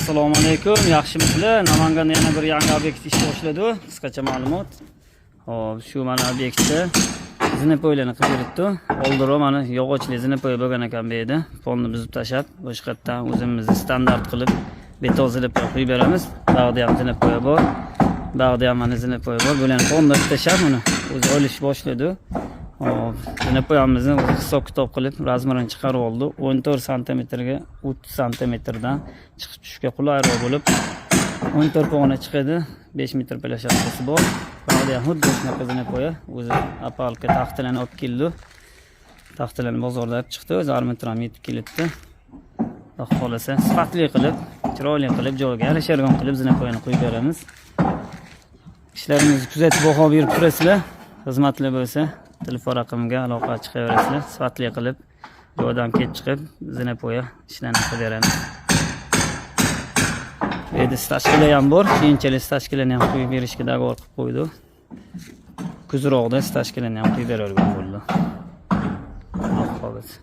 Assalomu alaykum, yaxshimisizlar? Namanganda yana bir yangi obyekt ish boshladi. Qisqacha ma'lumot. Xo'p, shu mana obyektda зимний larni qilib beribdi. Oldinroq mana yog'ochli зимний bo'lgan ekan bu yerda. Polni buzib tashlab, boshqatdan o'zimizni standart qilib beton зимний qo'yib beramiz. Bag'da ham зимний bor. Bag'da ham mana зимний bor. Bularni polni tashlab, uni o'zi olish boshladi. Xo'p, зимний o'zi hisob kitob qilib размер ini chiqarib oldi. 14 santimetrga 30 santimetrdan chiqib tushishga qulayroq bo'lib 14 pog'ona chiqadi. 5 metr площадка si bor. Bag'da ham xuddi shunaqa зимний o'zi опалубка taxtalarni olib keldi. Taxtalarni bozorda olib chiqdi, o'zi armatura ham yetib kelibdi. Xudo xohlasa, sifatli qilib, chiroyli qilib, joyiga yarashargan qilib зимний ni qo'yib beramiz. Ishlarimizni kuzatib, baho berib turasizlar. Xizmatli bo'lsa, telefon raqamimga aloqa chiqaverasizlar. Sifatli qilib, joydan kelib chiqib, зимний ishlarni qilib beramiz. Bu yerda стяжка lar ham bor. Keyinchalik стяжка larni ham qo'yib berishga договор qilib qo'ydi. Kuzroqda стяжка larni ham qo'yib beradigan bo'ldi. Xudo xohlasa.